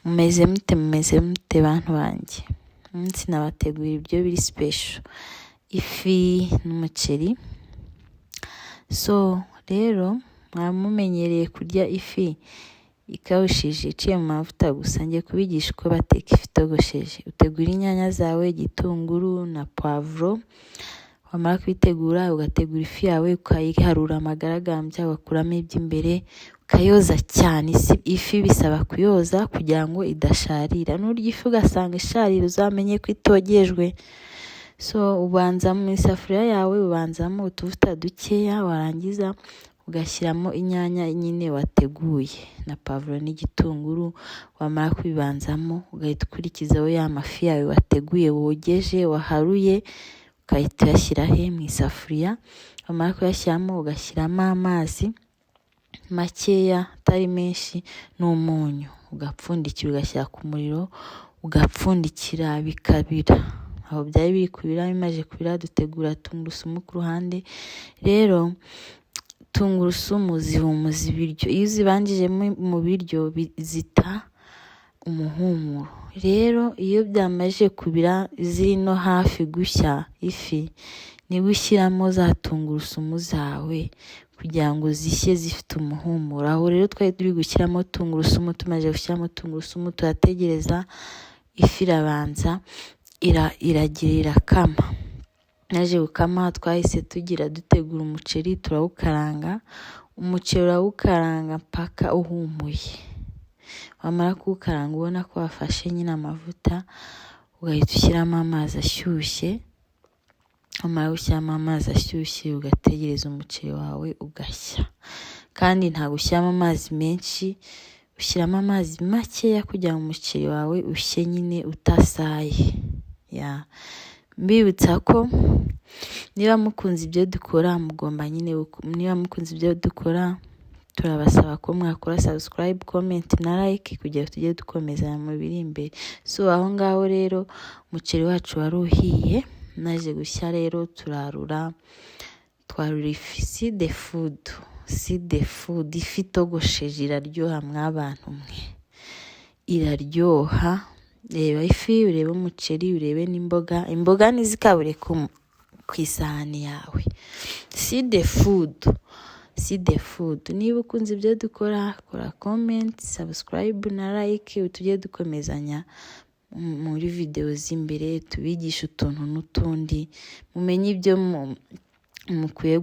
Mumeze mute, mumeze mute, bantu banjye? Umunsi nabategurira ibyo biri special, ifi n'umuceri. So rero mwaba mumenyereye kurya ifi ikawushije, iciye mu mavuta gusa. Ngiye kubigisha uko bateka ifi itogosheje. Utegura inyanya zawe, igitunguru na poivron. Wamara kubitegura, ugategura ifi yawe, ukayiharura amagaragambya, ugakuramo iby'imbere, ukayoza cyane. Ifi bisaba kuyoza kugira ngo idasharira. Nurya ifi ugasanga isharira, uzamenye ko itogejwe. So ubanza mu isafuriya yawe, ubanzamo utuvuta dukeya, warangiza ugashyiramo inyanya nyine wateguye na poivron n'igitunguru. Wamara kubibanzamo, ugahita ukurikizaho ya mafi yawe wateguye, wogeje, waharuye, ugahita uyashyira he? Mu isafuriya. Wamara kuyashyiramo, ugashyiramo amazi makeya atari menshi n'umunyu, ugapfundikira, ugashyira ku muriro, ugapfundikira bikabira. Aho byari biri kubira, bimaze kubira, dutegura tungurusumu ku ruhande. Rero tungurusumu zihumuza ibiryo. Iyo uzibanjije mu biryo zita umuhumuro. Rero iyo byamaze kubira, ziri no hafi gushya ifi, nibwo ushyiramo za tungurusumu zawe kugira ngo zishye zifite umuhumuro. Aho rero twari turi gushyiramo tungurusumu. Tumaze gushyiramo tungurusumu, turategereza, ifi irabanza iragira irakama. Yaje gukama, twahise tugira dutegura umuceri, turawukaranga. Umuceri urawukaranga mpaka uhumuye. Wamara kuwukaranga, ubona ko wafashe nyine amavuta, ugahita ushyiramo amazi ashyushye. Wamara gushyiramo amazi ashyushye, ugategereza umuceri wawe ugashya. Kandi ntabwo ushyiramo amazi menshi, ushyiramo amazi makeya kugira ngo umuceri wawe ushye nyine utasaye. Ya, mbibutsa ko niba mukunze ibyo dukora, mugomba nyine, niba mukunze ibyo dukora, turabasaba ko mwakora subscribe, comment na like kugira ngo tujye dukomeza mu biri imbere. So aho ngaho rero umuceri wacu wari uhiye. Maze gushya rero, turarura, twarura ifi. See the food, see the food. Ifi itogosheje iraryoha, mwabantu mwe, iraryoha. Reba ifi, urebe umuceri, urebe n'imboga. Imboga ntizikabure ku isahani yawe. See the food, see the food. Niba ukunze ibyo dukora, kora comment, subscribe na like, tujye dukomezanya muri videwo z'imbere, tubigishe utuntu n'utundi, mumenye ibyo mukwiye.